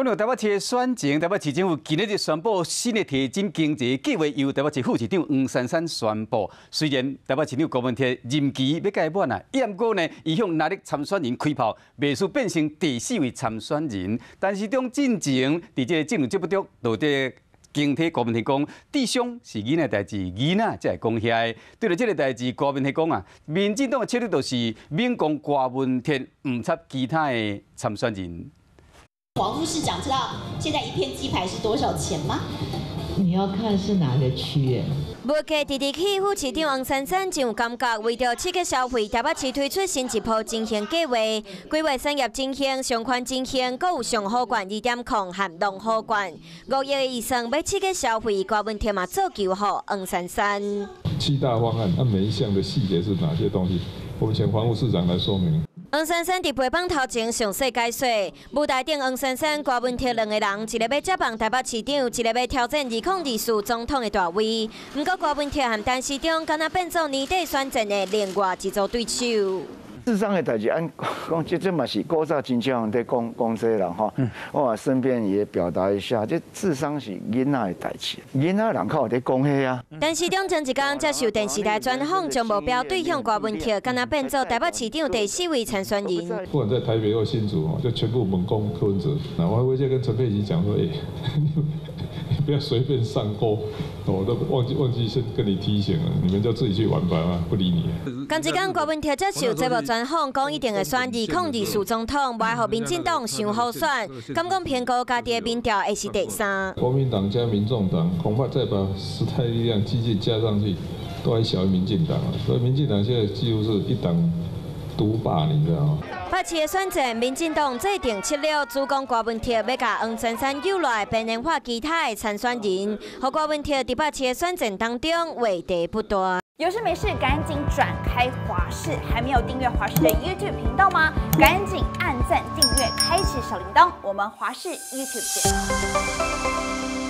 講到台北市的選情，台北市政府今日就宣布新的提振經濟計劃，由台北市副市長黃珊珊宣布。雖然台北市長柯文哲任期欲屆滿啊，毋過呢，伊向藍綠參選人開炮，袂輸變成第四位參選人。但是中進前佇這個政論節目中，就佇警惕柯文哲講，智商是囡仔代誌，囡仔才會講遐个。對著這个代誌，柯文哲講啊，民進黨的策略就是猛攻柯文哲，毋插其他的參選人。黃副市長知道現在一片雞排是多少錢嗎？你要看是哪個區。物價直直起，副市長黃珊珊真有感覺，為著刺激消費，台北市推出新一波振興計劃，規劃產業振興、商圈振興，閣有上好券2.0和農好券，5億的預算欲刺激消費，柯文哲嘛做球予黃珊珊。七大方案，那每一項的細節是哪些東西？我們請黃副市長來說明。黃珊珊佇陪榜頭前詳細解說，舞台頂黃珊珊、柯文哲兩个人，一个欲接棒台北市長，一个欲挑戰2024總統的大位。毋過柯文哲和陳時中，敢若變做年底選戰的另外一組對手。智商的代誌，按講這這嘛是古早真少人佇講講這啦吼。我順便也表達一下，這智商是囡仔的代誌，囡仔人較有佇講彼啊。陳時中前一工接受電視台專訪，將目標對向柯文哲，敢若變做台北市長第四位參選人。不管在台北或新竹哦，就全部猛攻柯文哲。那我還會跟陳佩琪講說，欸，你不要隨便上鈎，我都忘記先跟你提醒了，你們就自己去玩吧，不理你。仝一工柯文哲接受節目專訪，講一定會選2024總統，袂予民進黨傷好選。敢講評估家己的民調會是第三。國民黨加民眾黨，恐怕再把時代力量繼續加上去，都還小於民進黨啊。所以民進黨現在幾乎是一黨獨霸，你知道嗎？北市的選戰，民進黨制定策略，主攻柯文哲，欲共黃珊珊誘落來邊緣化其他的參選人，予柯文哲佇北市的選戰當中話題不斷。有事沒事趕緊轉開華視，還沒有訂閱華視的 YouTube 頻道嗎？趕緊按讚訂閱，開啟小鈴鐺。我們華視 YouTube 見。